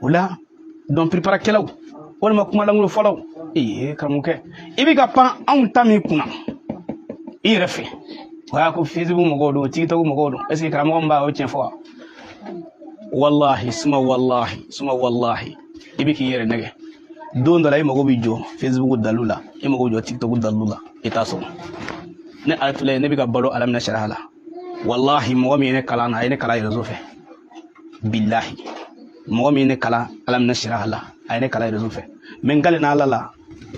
O la dɔn piriparakɛlaw walima kumalankolon fɔlaw, ee karamɔgɔkɛ, i bɛ ka pan anw ta min kunna i yɛrɛ fɛ, o y'a ko Facebook mɔgɔw don, TikTok mɔgɔw don. Est ce que karamɔgɔ min b'a o tiɲɛ fɔ wa? Wallahi suma, wallahi suma, wallahi, i bɛ k'i yɛrɛ nɛgɛ. Don dɔ la, i mago bɛ jɔ Facebook dalu la, i mago bɛ jɔ TikTok dalu la, i t'a sɔrɔ. Ne Ayatulayi, ne bɛ ka balo Alamina sariya la. Wallahi, mɔgɔ min ye ne kalan na, a ye ne kalan réseau fɛ. Bilahi, mɔgɔ min ye ne kalan Alamina sariya la, a ye ne kalan réseau fɛ. Mɛ n kalenna Ala la,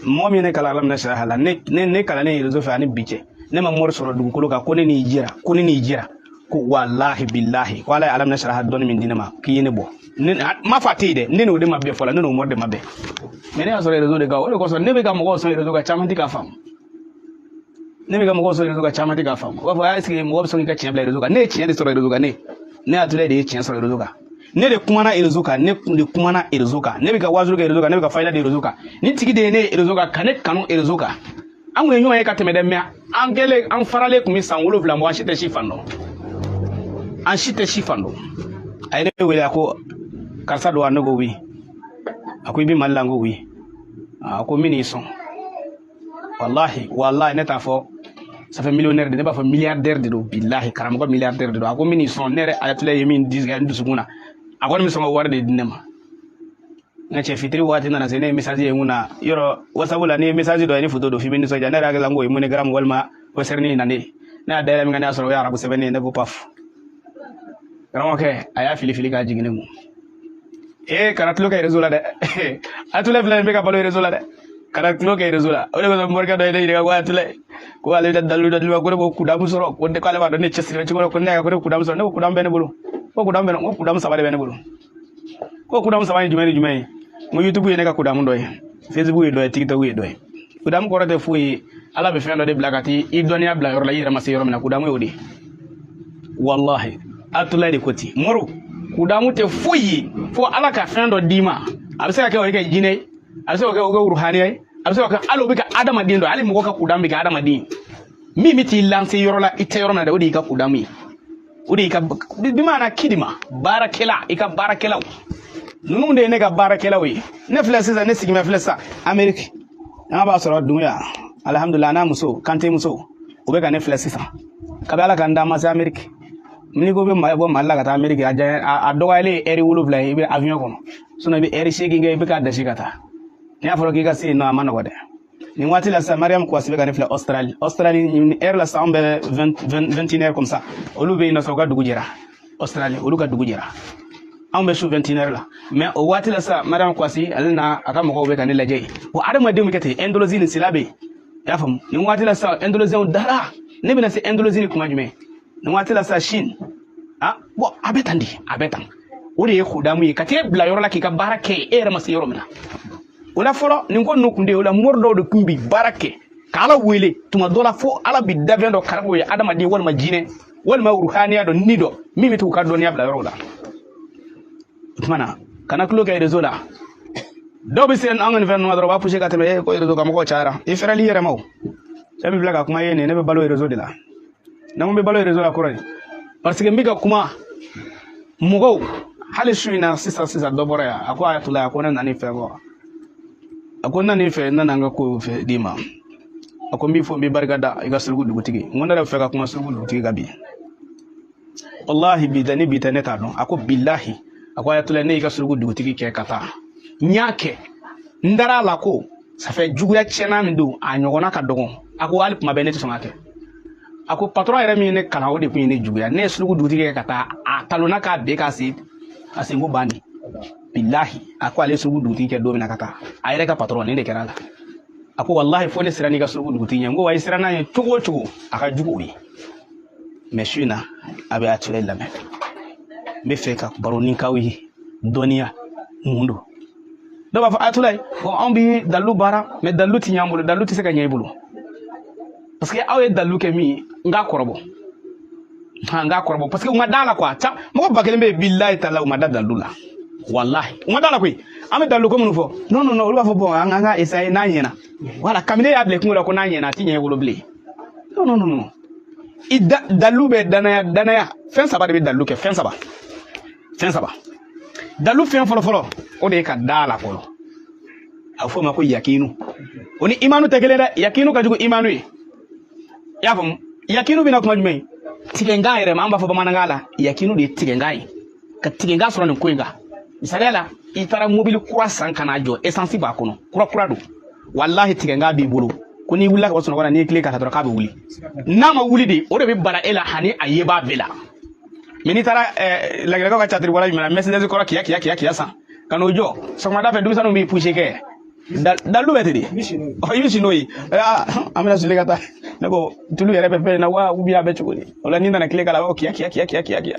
mɔgɔ min ye ne kalan Alamina sariya la, ne kalannen réseau fɛ ani bi cɛ, ne ma mori sɔrɔ dugukolo kan ko ne n'i jira, ko ne n'i jira, ko wallahi bilahi, ko Ala ye Alamina sariya dɔnni min di ne ma, k'i ye ne bɔ. Ne ma fɔ a tɛ yen dɛ, ne n'o de ma bɛn fɔlɔ, ne n'o mori de ma bɛn. Mɛ ne y'a sɔrɔ réseau de kan. O de kosɔn ne bɛ ka mɔgɔw sɔn réseau kan, caman tɛ k'a faamu. Ne bɛ ka mɔgɔw sɔrɔ réseau kan, caman tɛ k'a faamu. U b'a fɔ: est ce que mɔgɔ bɛ sɔn k'i ka tiɲɛ bila réseau kan? Ne ye tiɲɛ de sɔrɔ réseau kan. Ne Ayatulayi de ye tiɲɛ sɔrɔ réseau kan. Ne de kumana réseau kan, ne de kumana réseau kan, ne bɛ ka waajuli kɛ réseau kan, ne bɛ ka fayida di réseau kan. Ni tigi de ye ne ye réseau kan, ka ne kanu réseau kan. An kun ye ɲɔgɔn ye ka tɛmɛ dɛ, mɛ an kɛlen, an faralen kun bɛ san 7 bɔ, an si tɛ si fan dɔn, an si tɛ si fan dɔn. A ye ne wele, a ko: karisa don wa? Ne ko oui. A ko: i bɛ Mali la? N ko oui. A ko: min n'i sɔn, wallahi, wallahi, ne t'a fɔ ça fait millionnaire de, ne b'a fɔ milliardaire de don. Bilahi, karamɔgɔ milliardaire de don. A ko: min n'i sɔn, ne yɛrɛ Ayatulayi ye min di n dusukun na, a kɔni bɛ sɔn ka wari de di ne ma. N ka cɛ, fitiri waati nana se, ne ye message ye n kunna yɔrɔ WhatsApp la. N'i ye message dɔ ye ni photo don, f'i bɛ nisɔndiya. Ne yɛrɛ hakili la n ko o ye MoneyGram walima Western Union ne ye. Ne y'a dayɛlɛ min kɛ, ne y'a sɔrɔ o ye arabu sɛbɛnni ye. Ne ko paf, karamɔgɔkɛ, a y'a fili fili k'a jigin ne kun. Ee, kana tulo kɛ réseau la dɛ. Ayatulayi filɛ nin bɛ ka balo réseau la dɛ. Kana tulo kɛ réseau la. O de kosɔn morikɛ dɔ ye ne ɲininka ko Ayatulayi, ko ale bɛ dalilu dɔ di ne ma, ko ne b'o kudamu sɔrɔ, ko ne k'ale b'a dɔn ne cɛsiri cogo la, ko ne ko ne kudamu sɔrɔ. Ne ko kudamu bɛ ne bolo, ko kudamu bɛ ne, ko kudamu saba de bɛ ne bolo. Ko kudamu saba ye jumɛn ni jumɛn ye? N ko YouTube ye ne ka kudamu dɔ ye, Facebook ye dɔ ye, TikTok ye dɔ ye. Kudamu kɔrɔ tɛ foyi ye, Ala bɛ fɛn dɔ de bila ka t'i i dɔnniya bila yɔrɔ la, i yɛrɛ ma se yɔrɔ min na. Kudamu y'o de ye. Wallahi, Ayatulayi de ko ten. Moro, kudamu tɛ foyi ye fo Ala ka fɛn dɔ d'i ma. A bɛ se ka kɛ o ye kɛ jinɛ ye, a bɛ se ka kɛ o kɛ ruhaniya ye, a bɛ se ka kɛ hali o bɛ kɛ adamaden dɔ, hali mɔgɔ ka kudamu bɛ kɛ adamaden ye min bɛ t'i lancer yɔrɔ la i tɛ yɔrɔ min na dɛ, o de y'i ka kudamu ye. O de y'i ka bi maana kidima baarakɛla, i ka baarakɛlaw ninnu de ye ne ka baarakɛlaw ye. Ne filɛ sisan, ne sigimɛ filɛ sisan Amérique, an b'a sɔrɔ Dunbuya, alihamudulila, n'a muso Kante muso, o bɛ ka ne filɛ sisan. Kabi Ala ka n d'a ma se Amérique, n'i ko bɛ bɔ Mali la ka taa Amérique, a janya, a dɔgɔyalen ye ɛri 7 ye, i bɛ avion kɔnɔ. Sinon i bɛ ɛri 8 kɛ, i bɛ k'a dasi ka taa. N'i y'a fɔra k'i ka se yen nɔ, a ma nɔgɔ dɛ. Nin waati la sisan, Mariam Kouassi bɛ ka ne filɛ Australie. Australie, nin heure la sisan, anw bɛ 21 heures comme ça, olu bɛ yen nɔ sisan, u ka dugu jɛra. Australie, olu ka dugu jɛra, anw bɛ su 21 heures la. Mais o waati la sisan, Mariam Kouassi, ale n'a a ka mɔgɔw bɛ ka ne lajɛ yen. Wa adamadenw bɛ kɛ ten, Indonésie ni sila bɛ yen, i y'a faamu. Nin waati la sisan, Indonésiens dara, ne bɛna se Indonésie ni kuma jumɛn? Nin waati la sisan, Chine, ah bon, a bɛ tan de, a bɛ tan. O de ye kudamu ye, ka t'e bila yɔrɔ la k'i ka baara kɛ, e yɛrɛ ma se yɔrɔ min na. O la fɔlɔ, nin ko ninnu kun tɛ yen. O la mori dɔw de kun bi baara kɛ ka Ala wele tuma dɔ la, fo Ala bi dafɛn dɔ karamɔgɔ ye, adamaden walima jinɛ walima ruhaniya dɔ, ni dɔ min bɛ t'u ka dɔnniya bila yɔrɔw la. O tuma na, kana tulo kɛ réseau la. Dɔw bɛ se an ka nin fɛn ninnu ma dɔrɔn, u b'a pousser ka tɛmɛ e ko réseau ka mɔgɔw cayara. I fɛrɛli yɛrɛ ma, o cɛ min filɛ ka kuma ye nin, ne bɛ balo réseau de la. Ne ko n bɛ balo réseau la kɔrɔ ye parce que n bɛ ka kuma mɔgɔw. Hali su in na sisan sisan, dɔ bɔra yan, a ko: Ayatulayi, a ko ne nan'i fɛ kɔ, a ko n nan'i fɛ, n nana n ka kow fɛ d'i ma. A ko n b'i fo, n b'i barika da i ka suruku dugutigi. N ko ne yɛrɛ bɛ fɛ ka kuma suruku dugutigi kan bi. Wallahi, bi tɛ, ni bi tɛ, ne t'a dɔn. A ko bilahi, a ko Ayatulayi, ne y'i ka suruku dugutigi kɛ ka taa, n y'a kɛ, n dara a la ko ça fait juguya tiɲɛna min don, a ɲɔgɔnna ka dɔgɔn. A ko hali kuma bɛɛ ne tɛ sɔn ka kɛ. A ko patron yɛrɛ min ye ne kalan, o de kun ye ne juguya. Ne ye suruku dugutigi kɛ ka taa, a talonna k'a ben k'a sen, a senko ban de. Bilahi, a ko ale ye suruku dugutigi kɛ don min na ka taa, a yɛrɛ ka patron nin de kɛra a la. A ko wallahi, fo ne siran n'i ka suruku dugutigi ɲɛ. N ko wa, i siran n'a ye cogo o cogo, a ka jugu o ye. Mɛ su in na, a bɛ Ayatulayi lamɛn. N bɛ fɛ ka baronin k'aw ye dɔnniya mun don. Dɔw b'a fɔ: Ayatulayi, bon, anw bi dalilu baara, mɛ dalilu ti ɲɛ an bolo. Dalilu tɛ se ka ɲɛ i bolo parce que aw ye dalilu kɛ min ye, n k'a kɔrɔbɔ, n k'a kɔrɔbɔ, parce que u ma da la quoi. Ca mɔgɔ 1000 bɛ yen, bilahi taala, u ma da dalilu la. Wallahi, u ma da la koyi. An bɛ dalilu ko minnu fɔ, non non non, olu b'a fɔ: bon, an ka essayer n'a ɲɛna. Voilà, kabini e y'a bila i kungo la ko n'a ɲɛna, a ti ɲɛ i bolo bilen. Non non non non, i da dalilu bɛ danaya, danaya fɛn saba de bɛ dalilu kɛ, fɛn saba, fɛn saba. Dalu fɛn fɔlɔ fɔlɔ, o de ye ka da la fɔlɔ. A bɛ f'o ma ko yakinu. O ni imanu tɛ kelen dɛ. Yakinu ka jugu imanu ye, i y'a faamu? Yakinu bɛna kuma jumɛn? Tigɛnkan yɛrɛ ma, an b'a fɔ bamanankan la, yakinu de ye tigɛnkan ye, ka tigɛnkan sɔrɔ nin ko in kan. Misaliya la, i taara mobili kura san ka n'a jɔ, essence b'a kɔnɔ, kura kura don. Walahi, tigɛnkan b'i bolo ko n'i wulila ka bɔ sunɔgɔ la, n'i ye tile k'a la dɔrɔn, k'a bɛ wuli. N'a ma wuli de, o de bɛ bala e la, hani a ye b'a bɛɛ la. Mais n'i taara laginɛkaw ka catiri wala jumɛn na, Mercedes kɔrɔ kiya kiya kiya kiya san ka n'o jɔ sɔgɔmada fɛ, denmisɛnninw b'i poussé kɛ dalu bɛ ten de. Ɔ, i bɛ si n'o ye. Aa, an bɛna soli ka taa. Ne ko tulu yɛrɛ bɛ fɛn in na wa, ou bien a bɛ cogo di? O la, n'i nana tile k'a la, a b'a fɔ kiya kiya kiya kiya kiya kiya.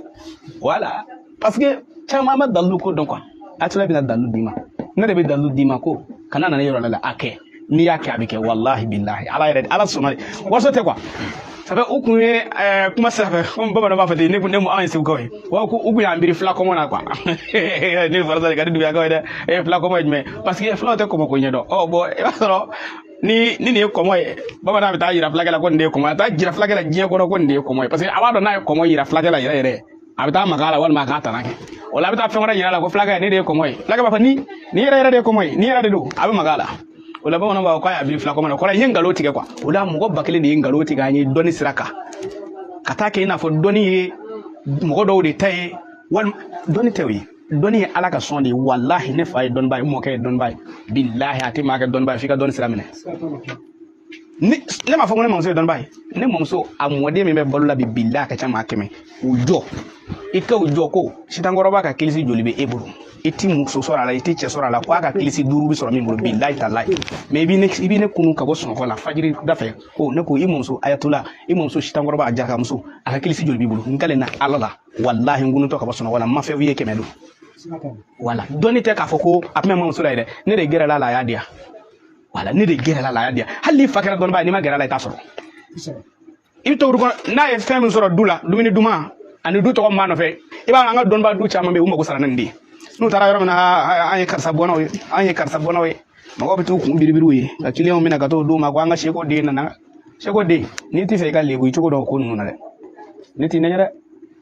Voilà, parce que caman ma dalu ko dɔn quoi. A tila bɛna dalu d'i ma, ne de bɛ dalu d'i ma ko kana na ne yɔrɔ la, a kɛ. N'i y'a kɛ, a bɛ kɛ. Walahi bilahi, Ala yɛrɛ, Ala sɔnna de, waso tɛ quoi. Ça fait u kun ye kuma sira fɛ, komi bamananw b'a fɔ ten. Ne kun ne mu anw ye Segukaw ye, wa ko u kun y'an biri fila kɔmɔ na quoi. Ne fɔra sa ka di dubiyakaw ye dɛ. Fila kɔmɔ ye jumɛn? Parce que filaw tɛ kɔmɔ ko ɲɛdɔn. Ɔ bon, i b'a sɔrɔ ni nin ye kɔmɔ ye, bamanan bɛ taa yira fulakɛ la ko nin de ye kɔmɔ ye. A taa jira fulakɛ la diɲɛ kɔnɔ ko nin de ye kɔmɔ ye, parce que a b'a dɔn n'a ye kɔmɔ yira fulakɛ la yɛrɛ yɛrɛ, a bɛ taa maga a la walima a k'a tana kɛ. O la, a bɛ taa fɛn wɛrɛ yira a la ko fulakɛ, ne de ye kɔmɔ ye. Fulakɛ b'a fɔ ni nin yɛrɛ yɛrɛ de ye kɔmɔ ye, nin yɛrɛ de don, a bɛ maga a la. O la, bamananw b'a fɔ k'a y'a biri fila kɔmɔ na, kɔrɔ ye nkalon tigɛ quoi. O la, mɔgɔ 1000 de ye nkalon tigɛ an ye dɔnni sira kan, ka taa kɛ i n'a fɔ dɔnni ye mɔgɔ dɔw de ta ye, walima dɔnni tɛ o ye. Dɔnni ye Ala ka sɔn de ye. Walahi, ne fa ye dɔnniba ye, n mɔkɛ ye dɔnniba ye. Bilahi, a tɛ maa kɛ dɔnniba ye f'i ka dɔnni sira minɛ. Ni ne m'a fɔ ko ne mamuso ye dɔnniba ye, ne mamuso a mɔden min bɛ balo la bi, bilahi, a ka ca maa 100. U jɔ, i ka u jɔ ko sitankɔrɔba ka kilisi joli bɛ e bolo? I ti muso sɔrɔ a la, i ti cɛ sɔrɔ a la, ko a ka kilisi 5 bɛ sɔrɔ min bolo. Bilahi talahi, mais i bɛ ne kunu ka bɔ sunɔgɔ la fajiri da fɛ ko ne ko i mamuso Ayatula, i mamuso sitankɔrɔba, a jarakamuso, a ka kilisi joli b'i bolo? N kalen na Ala la, walahi, n kunutɔ ka bɔ sunɔgɔ la, n ma fɛn f'i ye, 100 don. Wala dɔnni tɛ k'a fɔ ko a tun bɛ mamuso la yɛrɛ. Ne de gɛrɛla a la, a y'a di yan. Wala ne de gɛrɛla a la, a y'a di yan. Hali n'i fa kɛra dɔnniba ye, n'i ma gɛrɛ a la, i t'a sɔrɔ. I bɛ to kɔnɔ n'a ye fɛn min sɔrɔ du la, dumuni duman ani du tɔgɔ min b'a nɔfɛ. I b'a dɔn, an ka dɔnniba du caman bɛ yen, u mago sara ni nin de ye. N'u taara yɔrɔ min na, an ye karisa bɔnnaw ye, an ye karisa bɔnnaw ye, mɔgɔw bɛ t'u kun biribiriw ye ka kiliyanw minɛ ka t'o d'u ma ko an ka seko den nana. Seko den, n'i t'i fɛ i ka lebu i cogo dɔn ko ninnu na dɛ, ne t'i nɛgɛ dɛ.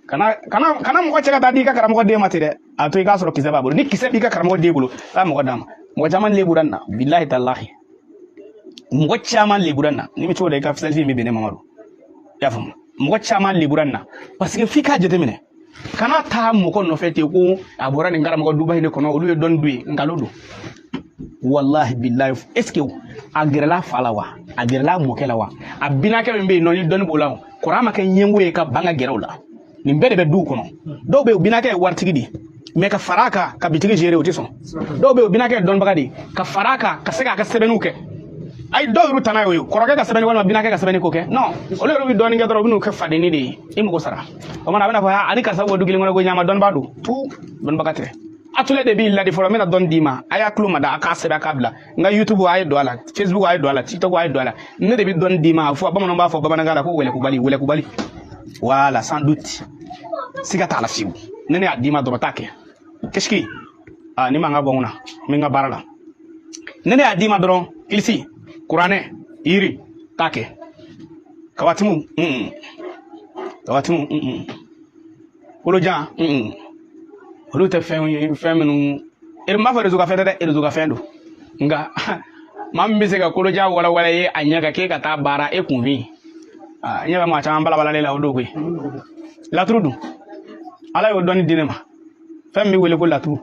Kana kana kana mɔgɔ cɛ ka taa di i ka karamɔgɔ den ma ten dɛ. A to i k'a sɔrɔ kisɛ b'a bolo. Ni kisɛ b'i ka karamɔgɔ den bolo, taa mɔgɔ d'a ma. Mɔgɔ caman lebura nin na, bilahi talahi, mɔgɔ caman lebura nin na. N'i bɛ cogo dɔ, i ka selfie min bɛ ne Mamadu, i y'a faamu? Mɔgɔ caman lebura nin na, parce que f'i k'a jateminɛ. Kana taa mɔgɔ nɔfɛ ten ko a bɔra nin karamɔgɔ duba in de kɔnɔ, olu ye dɔnni du ye. Nkalon don, wallahi billahi. Est ce que a gɛrɛla fa la wa? A gɛrɛla mɔkɛ la wa? A binakɛ min bɛ yen nɔ, ni dɔnni b'o la, o kɔrɔ ma kɛ ɲɛngo ye ka ban ka gɛrɛ o la. Nin bɛɛ de bɛ duw kɔnɔ. Dɔw bɛ yen, o binakɛ ye waritigi de ye, mais ka fara a kan ka bitigi gérer, o tɛ sɔn. Dɔw bɛ yen, o binakɛ ye dɔnnibaga de ye, ka fara a kan ka se k'a ka sɛbɛnniw kɛ, ayi. Dɔw yɛrɛ ta n'a ye o ye kɔrɔkɛ ka sɛbɛnni walima binakɛ ka sɛbɛnni ko kɛ. Non, olu yɛrɛ bɛ dɔɔnin kɛ dɔrɔn, u bɛ n'u kɛ fadenni de ye. I mago sara o mana, a bɛna fɔ ani karisa bɔ du kelen kɔnɔ ko ɲama dɔnniba don tu. Dɔnnibaga tɛ. Atule de b'i ladi fɔlɔ. N bɛna dɔnni d'i ma, a y'a tulo mada, a k'a sɛbɛn, a k'a bila. N ka YouTube, a ye don a la, Facebook, a ye don a la, TikTok, a ye don a la. Ne de bɛ dɔnni d'i ma. A fɔ bamananw b'a fɔ bamanankan la ko wɛlɛkubali, wɛlɛkubali. Voilà, sans doute, siga t'a la fiyewu. Ne y'a d'i ma dɔrɔn, t'a kɛ qu'est-ce ah ni man ka bɔ n kunna, n bɛ n ka baara la. Ne y'a d'i ma dɔrɔn, kilisi, kuranɛ, yiri, t'a kɛ. Kabatimu, kabatimu, kolojan, olu tɛ fɛn ye, fɛn minnu n b'a fɔ réseau ka fɛn tɛ dɛ, réseau ka fɛn don. Nka maa min bɛ se ka kolojan walawala ye a ɲɛ kan k'e ka taa baara e kun fin, aa, n ɲɛ bɛ maa caman balabalalen la o don koyi. Laturu dun, Ala y'o dɔnni di ne ma. Fɛn min bɛ wele ko laturu,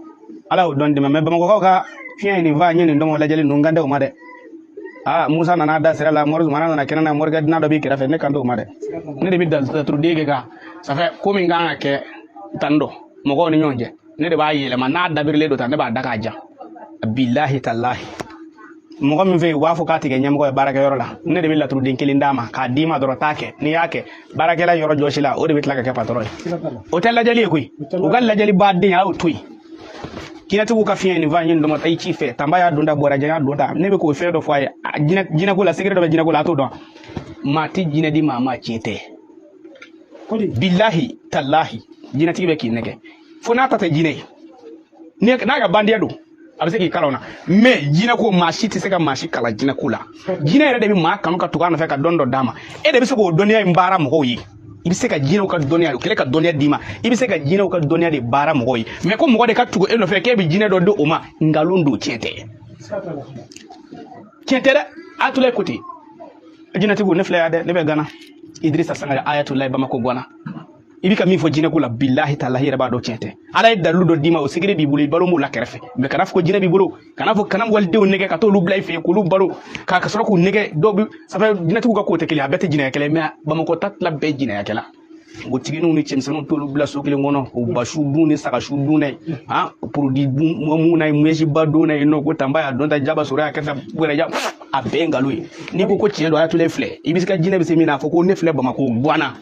Ala y'o dɔnni di ne ma. Mais bamakɔkaw ka fiɲɛ ye nin fa, n ye nin dɔn lajɛli ninnu, n kan tɛ o ma dɛ. Aa, Musa nana da sira la, Mori Zumana nana kɛnɛ na, morikɛ dunan dɔ b'i kɛrɛfɛ, ne kan t'o ma dɛ. Ne de bɛ laturuden kɛ ka ça fait ko min kan ka kɛ tan dɔ mɔgɔw ni ɲɔgɔn cɛ, ne de b'a yɛlɛma. N'a dabirilen don tan, ne b'a da k'a ja. Bilahi talahi, mɔgɔ min fɛ yen, u b'a fɔ k'a tigɛ ɲɛmɔgɔ ye baarakɛyɔrɔ la, ne de bɛ laturuden kelen d'a ma k'a d'i ma dɔrɔn, t'a kɛ. N'i y'a kɛ baarakɛla yɔrɔ jɔsi la, o de bɛ tila ka kɛ patɔrɔn ye. O tɛ lajɛli ye koyi. U ka lajɛli baden, a y'o to yen. Jinɛtigiw ka fiɲɛ nin fa ye nin dɔn i ci fɛ, tanba y'a don ta, bɔra y'a don ta. Ne bɛ k'o fɛn dɔ fɔ a ye jinɛko la, secret dɔ bɛ jinɛko la, a t'o dɔn. Maa tɛ jinɛ di maa ma, tiɲɛ tɛ. Bilahi talahi, jinɛtigi bɛ k'i nɛgɛ fo n'a ta tɛ jinɛ ye, n'a ka bandiya don, a bɛ se k'i kalan o na. Mais jinɛ ko, maa si tɛ se ka maa si kalan jinɛ ko la. Jinɛ yɛrɛ de bɛ maa kanu ka tugu a nɔfɛ ka dɔn dɔ d'a ma. E de bɛ se k'o dɔnniya in baara mɔgɔw ye. I bɛ se ka jinɛw ka dɔnniya, o kɛlen ka dɔnniya d'i ma, i bɛ se ka jinɛw ka dɔnniya de baara mɔgɔw ye. Mais ko mɔgɔ de ka tugu e nɔfɛ k'e bɛ jinɛ dɔ di o ma, nkalon don, tiɲɛ tɛ, tiɲɛ tɛ dɛ. Ayatulayi ko ten, jinɛtigiw, ne filɛ yan dɛ, ne bɛ Gana, Idrissa Sangare, Ayatulayi, Bamako Gwana. I bɛ ka min fɔ jinɛko la, bilahi talahi, yɛrɛ b'a dɔn tiɲɛ tɛ. Ala ye dalilu dɔ d'i ma, o secret b'i bolo, i balo b'o la kɛrɛfɛ. Mais kana fɔ ko jinɛ b'i bolo, kana fɔ, kana walidenw nɛgɛ ka t'olu bila i fɛ yen k'olu balo ka sɔrɔ k'u nɛgɛ. Dɔw bɛ ça fait jinɛtigiw ka ko tɛ kelen, a bɛɛ tɛ jinɛyakɛla ye, mais Bamakɔ ta tila bɛɛ jinɛyakɛla. Npogotigininw ni cɛmisɛnninw t'olu bila so kelen kɔnɔ, o basu dun ni sagasu dun n'a ye, han, produit mun n'a ye, mɛsiba don n'a ye nɔ, ko tanba y'a dɔn ta jaba sɔrɔ y'a kɛ tan wɛrɛ ja, a bɛɛ ye nkalon ye. N'i ko ko tiɲɛ don, Ayatulayi filɛ, i bɛ se ka jinɛ bɛ se min na, a fɔ ko ne filɛ Bamakɔ Guwana.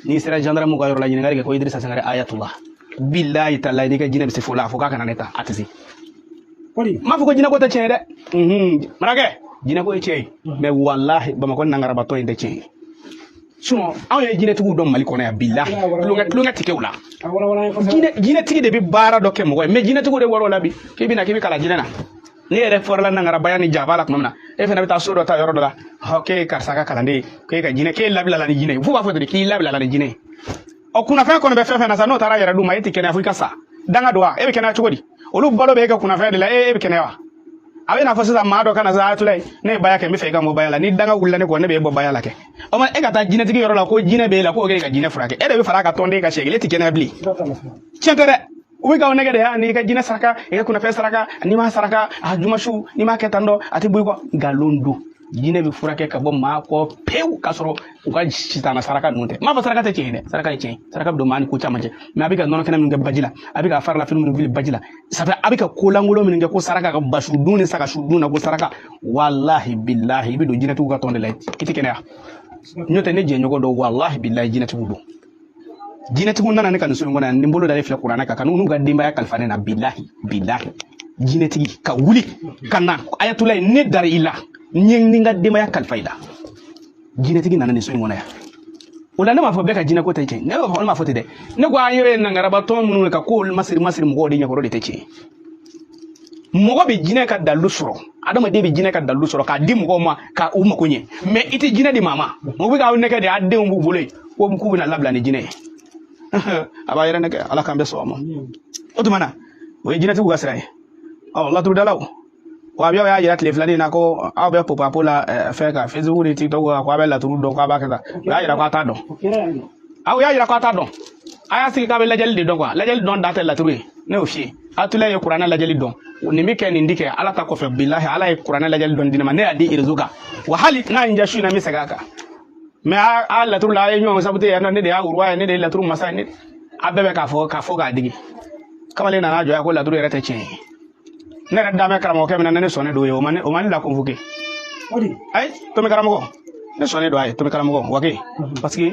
N'i sera gendarme ka yɔrɔ la, ɲininkali kɛ ko Idrissa Sangare Ayatullah, bilahi talahi, n'i ka jinɛ bɛ se fo la, a fɔ k'a kana ne ta, a tɛ se. N m'a fɔ ko jinɛko tɛ tiɲɛ ye dɛ, marakɛ, jinɛko ye tiɲɛ ye, mais walahi, Bamakɔ nangarabatɔ in tɛ tiɲɛ ye. Sinon anw ye jinɛtigiw dɔn Mali kɔnɔ yan, bilahi, tulonkɛ tulonkɛ tɛ kɛ u la. Jinɛtigi de bɛ baara dɔ kɛ mɔgɔ ye, mais jinɛtigiw de wɔrɔ la bi k'i bɛna k'i bɛ kalan jinɛ na. Ne yɛrɛ fɔrɔla nangarabaya ni jaba la tuma min na, e fana bɛ taa so dɔ ta yɔrɔ dɔ la, hɔ, k'e ye karisa ka kalanden ye, k'e ka jinɛ, k'e labilala ni jinɛ ye, f'u b'a fɔ ten k'i labilala ni jinɛ ye. Ɔ, kunnafɛn kɔni bɛ fɛn fɛn na sa, n'o taara yɛrɛ d'u ma, e tɛ kɛnɛya fo i ka sa. Danga don wa? E bɛ kɛnɛya cogo di? Olu balo bɛ e ka kunnafɛn de la, e bɛ kɛnɛya wa? A bɛ n'a fɔ sisan maa dɔ ka na sisan, Ayatulayi, ne ye baya kɛ, n bɛ fɛ i ka n bɔ baya la. Ni danga wulila ne kɔ, ne bɛ e bɔ baya la kɛ. O ma e ka taa jinɛtigi yɔrɔ la ko jinɛ bɛ e la, k'o kɛ ka jinɛ furakɛ, e de bɛ fara a ka tɔnden ka siɲɛ kelen, e tɛ kɛnɛya bilen. Tiɲɛ tɛ dɛ. U bɛ k'aw nɛgɛ de, ya n'i ka jinɛ saraka, i ka kunnafɛn saraka, n'i m'a saraka a jumasu, n'i m'a kɛ tan dɔ, a tɛ bɔ i kɔ. Nkalon don. Jinɛ bɛ furakɛ ka bɔ maa kɔ pewu k'a sɔrɔ u ka sitana saraka ninnu tɛ. N m'a fɔ saraka tɛ tiɲɛ ye dɛ, saraka ye tiɲɛ ye, saraka bɛ don maa ni ko caman cɛ. Mais a bɛ ka nɔnɔ kɛnɛ minnu kɛ baji la, a bɛ ka farila fini minnu fili baji la, ça fait a bɛ ka ko lankolon minnu kɛ ko saraka, ka basu dun ni sagasu dun na ko saraka, walahi bilahi, i bɛ don jinɛtigiw ka tɔn de la, i tɛ kɛnɛya. N'o tɛ, ne jɛɲɔgɔn dɔw, walahi bilahi, jinɛtigiw don. Jinɛtigiw nana ne ka nin so in kɔnɔ yan, ni n bolo dalen filɛ kuranɛ kan, ka n'u ka denbaya kalifa ne na, bilahi bilahi, jinɛtigi ka wuli ka na, Ayatulayi, ne dara i la, n ye n ka denbaya kalifa i la. Jinɛtigi nana nin so in kɔnɔ yan. O la ne m'a fɔ bɛɛ ka jinɛko tɛ tiɲɛ, ne b'a fɔ, ne m'a fɔ ten dɛ. Ne ko an yɛrɛ ye nangarabatɔn minnu ye ka ko masiri masiri mɔgɔw de ɲɛkɔrɔ de tɛ tiɲɛ. Mɔgɔ bɛ jinɛ ka dalilu sɔrɔ, adamaden bɛ jinɛ ka dalilu sɔrɔ k'a di mɔgɔw ma ka u mako ɲɛ, mais i tɛ jinɛ di maa ma. Mɔgɔ bɛ k'aw nɛgɛ de, a denw b'u bolo yen ko k'u bɛna labila ni jinɛ ye, a b'a yɛrɛ nɛgɛ. Ala k'an bɛɛ sɔn a ma. O tuma na, o ye jinɛtigiw ka sira ye. Ɔ, laturudalaw, wahabiyaw y'a jira tile filanin na ko aw bɛ popapo la fɛn kan, Facebook ni TikTok kan, ko aw bɛ laturu dɔn, ko aw b'a kɛ tan. U y'a jira ko aw t'a dɔn. Aw y'a jira ko aw t'a dɔn. A y'a sigi k'a bɛ lajɛli de dɔn quoi. Lajɛli dɔn da tɛ laturu ye. Ne y'o f'i ye. Ayatulayi ye kuranɛ lajɛli dɔn, nin bɛ kɛ, nin ti kɛ. Ala ta kɔfɛ, bilahi, Ala ye kuranɛ lajɛli dɔn di ne ma, ne y'a di réseau kan wa. Hali n'a ye n diya su in na, n bɛ segin a kan. Mais a laturu la, a ye ɲɔgɔn saboter yan nɔ. Ne de y'a roi ye, ne de ye laturu masa ye. Ne a bɛɛ bɛ k'a fɔ k'a digi. Kamalen nana jɔ yan ko laturu yɛrɛ tɛ tiɲɛ ye. Ne yɛrɛ dan bɛ karamɔgɔkɛ min na, ne sɔnnen don ye, o ma ne la convoqué. Ayi, tomi karamɔgɔ, ne sɔnnen don a ye, tomi karamɔgɔ wake, parce que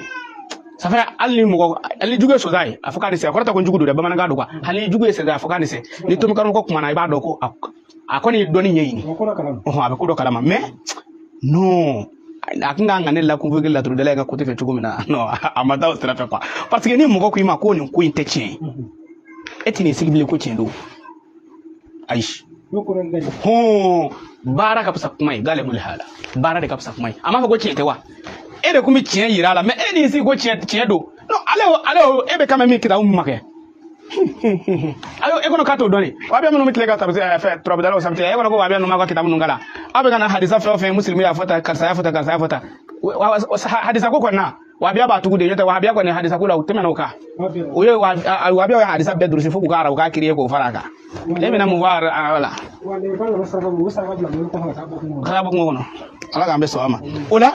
ça fait hali ni mɔgɔ, hali ni jugu ye sonsan ye, a fɔ k'a ni se, a kɔrɔ tɛ ko jugu don dɛ, bamanankan don quoi. Hali ni jugu ye sonsan ye, a fɔ k'a ni se. Ni tomi karamɔgɔ kumana, i b'a dɔn ko a kɔni ye dɔnni ɲɛɲini. Ɔhɔn, a bɛ ko dɔ kalama. Mais non, a kun kan ka ne la convoqué laturudala ka côté fɛ cogo min na, non, a ma taa o sira fɛ quoi. Parce que ni mɔgɔ ko i ma ko nin ko in tɛ tiɲɛ ye, e tɛ n'i sigi bilen ko tiɲɛ don. Ayi, hɔn, baara ka fisa kuma ye. Gale bolo hala, baara de ka fisa kuma ye. A m'a fɔ ko tiɲɛ tɛ wa? E de kun bɛ tiɲɛ yira a la, mais e n'i sigi ko tiɲɛ tiɲɛ don. Non, ale o e bɛ kan min kitabu min ma kɛ, ayo, e kɔnɔ k'a t'o dɔn de. Wahabiya minnu bɛ tile ka tabi fɛ turabudalaw sabati, e kɔnɔ ko wahabiya ninnu b'a ka kitabu ninnu kalan. Aw bɛ ka na hadisa fɛn o fɛn, musulmi y'a fɔ tan, karisa y'a fɔ tan, karisa y'a fɔ tan. Hadisa ko kɔni na, wahabiya b'a tugu de. N'o tɛ, wahabiya kɔni hadisa ko la, u tɛmɛna o kan. O ye wahabiyaw ye hadisa bɛɛ durusi fo k'u ka arabu k'a créer k'o fara a kan. E bɛna mun fɔ a la? Ka taa bɔ kungo kɔnɔ. Ala k'an bɛ sɔn a ma o la.